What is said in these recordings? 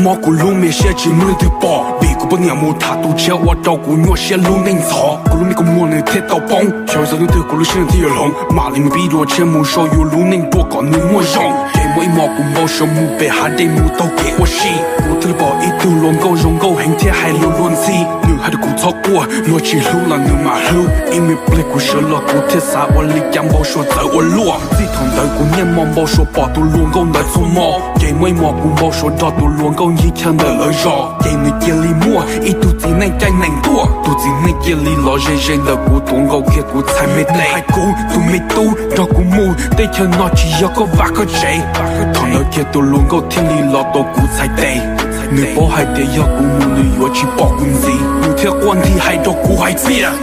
Mob kuv lub me siab tsis muaj leej twg pom, vim kuv poj niam mus tham tus tshiab ua rau kuv nyuaj siab lub neej ntxhov. Kuv lub me kua muag nws thiaj tau poob, xyov yog hnub twg kuv lub siab nws thiaj yuav hloov. Mam li mus pib dua tshiab mus sau yus lub neej dua kom nws muaj zoo. Ces muaj ib hmos kuv npau suav mus pem hav dej mus taug kev ua si, kuv thiaj li pom ib tug hluas nkauj zoo nkauj heev thiab hais lus luag ntxhi. Nws hais rau kuv txhob quaj, luag tsis hlub los nws mam hlub. Ib me pliag kuv sawv los kuv thiaj xav ua li cas npau suav txawv ua luaj. Txij thaum ntawd kuv niaj hmo npau suav pom tus hluas nkauj ntawd txhua hmo. Ces muaj ib hmos kuv npau suav nrog tus hluas nkauj ncig chaw ntawm lawv zos, ces nws cia li muaj ib tug txiv neej caij nees tuaj. Tus txiv neej cia li los ze ze ntawm kuv tuav nkaus kiag kuv txhais me tes, hais kuv tus me tub nrog kuv mus, teb chaws no tsis yog koj vaj koj tsev. Thaum ntawd kiag tus hluas nkauj thiaj li los tuav kuv txhais tes. Nws paub hais tias yog kuv mus nws yuav tsis pom kuv ntxiv, nws thiaj quaj nthi hais rau kuv hais tias,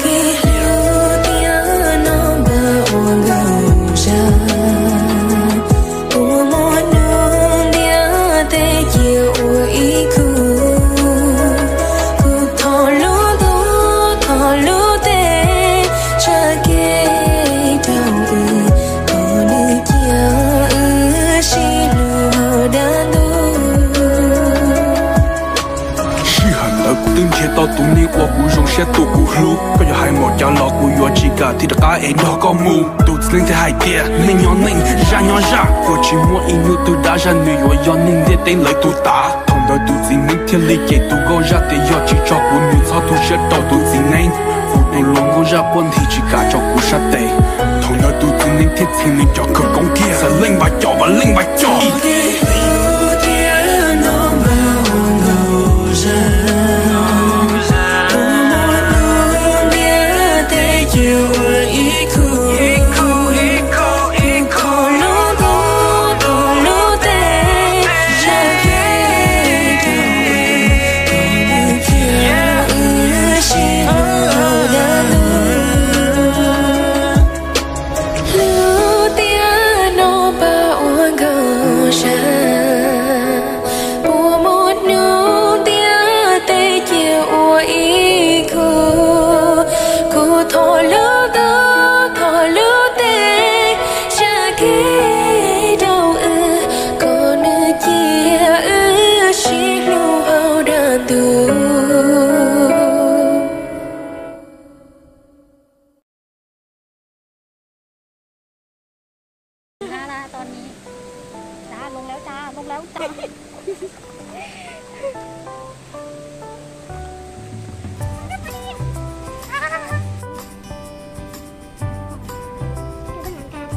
sij hawm ntawd kuv twb nrhiav tau tus neeg uas kuv zoo siab tus kuv hlub. Koj yuav hais npaum cas los kuv yuav tsis kam thiaj rov qab es nrog koj mus. Tus txiv neej thiaj hais tias, neej nyob neej, zaj nyob zaj, kuv tsis muaj ib hnub twg dab zaj, nws yuav yog neeg ntiaj teb lawv tus tav. Thaum ntawd tus txiv neej thiaj li cem tus nkauj zaj tias yog tsis tso kuv nws txhob tu siab rau tus txiv neej. Kuv tus hluas nkauj zaj quaj nthi tsis kam tso kuv sab tes. Thaum ntawd tus txiv neej thiaj txhij nws cov khawv koob kiag, xav leej npaj coj, vas leej npaj coj. Lub tiaj no npaj ua nkaus zaj, puas muaj hnub ntiaj teb cia ua ib khub. Kuv thov lub tub thov lub teb, zaj kev rau wb, kom nws cia wb sib hlub hauv dab ntub. ถึงหน้าแล้วตอนนี้ จ้า ลงแล้วจ้า ลงแล้วจ้า ดูเบื้องหลังการ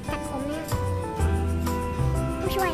ตัดผมนะ ผู้ช่วย